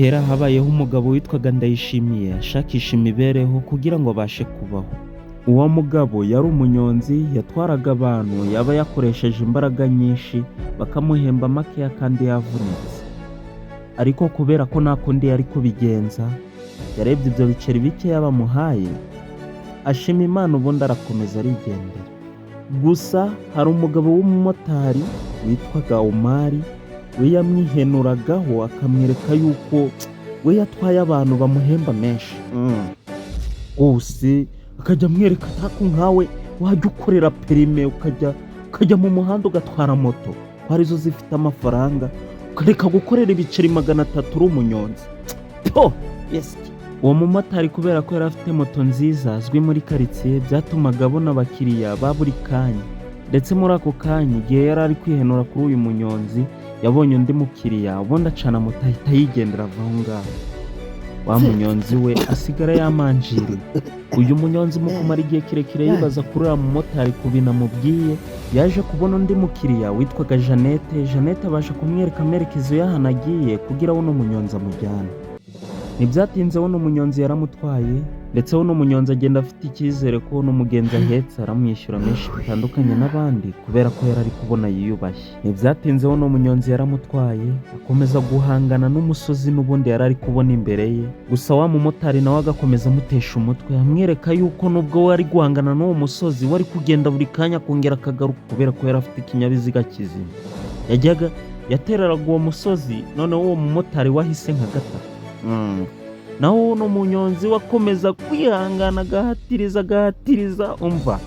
Kera habayeho umugabo witwaga Ndayishimiye, ashakisha imibereho kugira ngo abashe kubaho. Uwo mugabo yari umunyonzi, yatwaraga abantu, yaba yakoresheje imbaraga nyinshi bakamuhemba makeya kandi yavunitse. Ariko kubera ko nta kundi yari kubigenza, yarebye ibyo biceri bikeya bamuhaye, ashima Imana, ubundi arakomeza arigendera. Gusa hari umugabo w'umumotari witwaga Omari, we yamwihenuragaho akamwereka yuko we yatwaye abantu bamuhemba menshi rwose, akajya amwereka atako nkawe wajya ukorera perime, ukajya mu muhanda ugatwara moto ko arizo zifite amafaranga, ukareka gukorera ibiceri 300 uri umunyonzi po yes. Uwo mumotari, kubera ko yari afite moto nziza, azwi muri karitsiye, byatumaga abona abakiriya ba buri kanya. Ndetse muri ako kanya, igihe yari ari kwihenura kuri uyu munyonzi, yabonye undi mukiriya, ubundi acana moto ahita yigendera, ava aho ngaho. Wa munyonzi we asigara yamanjiriye. Uyu munyonzi, mu kumara igihe kirekire yibaza kuri uriya mumotari ku bintu amubwiye, yaje kubona undi mukiriya witwaga Jeannette. Jeannette abasha kumwereka amerekezo y'ahantu agiye kugira uno munyonzi amujyane. Ntibyatinze, uno munyonzi yaramutwaye. Ndetse uno munyonzi agenda afite icyizere ko uno mugenzi ahetse aramwishyura menshi bitandukanye n'abandi, kubera ko yari ari kubona yiyubashye. Ntibyatinze, uno munyonzi yaramutwaye, akomeza guhangana n'umusozi n'ubundi yari ari kubona imbere ye. Gusa wa mumotari nawe agakomeza amutesha umutwe, amwereka yuko nubwo we ari guhangana n'uwo musozi, we ari kugenda buri kanya akongera akagaruka, kubera ko yari afite ikinyabiziga kizima. Yajyaga yatereraga uwo musozi, noneho uwo mumotari wahise nka gatatu. Naho uno munyonzi we akomeza kwihangana, agahatiriza, agahatiriza, umva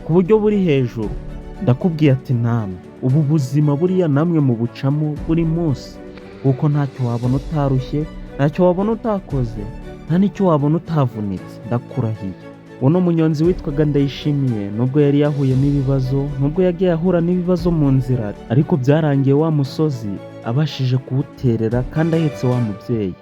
ku buryo buri hejuru. Ndakubwiye ati namwe ubu buzima buriya namwe mubucamo buri munsi, kuko ntacyo wabona utarushye, ntacyo wabona utakoze, nta n'icyo wabona utavunitse, ndakurahiye. Uno munyonzi witwaga Ndayishimiye, nubwo yari yahuye n'ibibazo, nubwo yagiye ahura n'ibibazo mu nzira, ariko byarangiye wa musozi abashije kuwuterera kandi ahetse wa mubyeyi.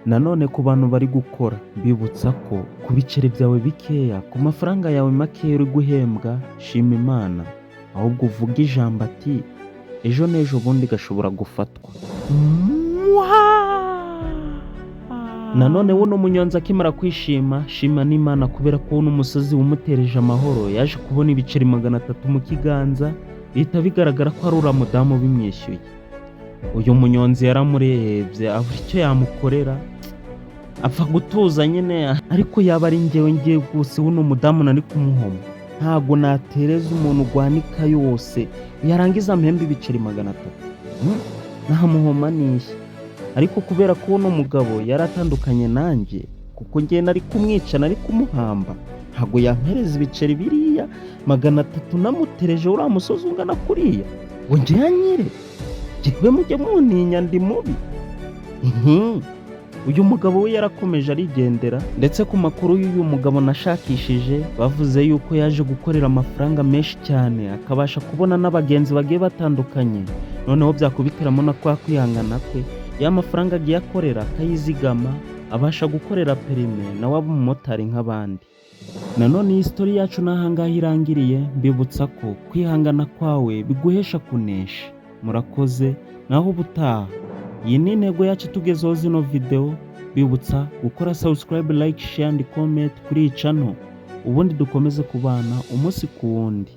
Nanone ku bantu bari gukora, mbibutsa ko ku biceri byawe bikeya, ku mafaranga yawe makeya uri guhembwa, shima Imana, ahubwo uvuge ijambo ati ejo n'ejo bundi gashobora gufatwa. Nanone uno munyonzi akimara kwishima, shima n'Imana kubera ko uno musozi wumutereje amahoro, yaje kubona ibiceri 300 mu kiganza, bihita bigaragara ko ari uriya mudamu ubimwishyuye. Uyu munyonzi yaramurebye abura icyo yamukorera, apfa gutuza nyine. Ariko yaba ari njyewe, ngiye rwose uno mudamu nari kumuhoma. Ntabwo natereza umuntu ugwanika yose yarangiza ampembe ibiceri 300. Namuhoma n'ishya. Ariko kubera ko uno mugabo yari atandukanye nanjye, kuko njye nari kumwica, nari kumuhamba, ntabwo yampereza ibiceri biriya 300 namutereje uriya musozi ungana kuriya ngo njye yanyire. Njyewe mujye muntinya, ndi mubi. Uyu mugabo we yarakomeje arigendera. Ndetse ku makuru y'uyu mugabo nashakishije, bavuze yuko yaje gukorera amafaranga menshi cyane, akabasha kubona n'abagenzi bagiye batandukanye. Noneho byakubitiramo na kwa kwihangana kwe, ya mafaranga agiye akorera akayizigama, abasha gukorera perime, nawe aba umumotari nk'abandi. Nanone iyi story yacu n'ahangaha irangiriye. Mbibutsa ko kwihangana kwawe biguhesha kunesha. Murakoze, naho ubutaha. Iyi ni intego yacu tugezeho zino video. Bibutsa gukora subscribe, like, share and comment kuri iyi channel, ubundi dukomeze kubana umunsi ku wundi.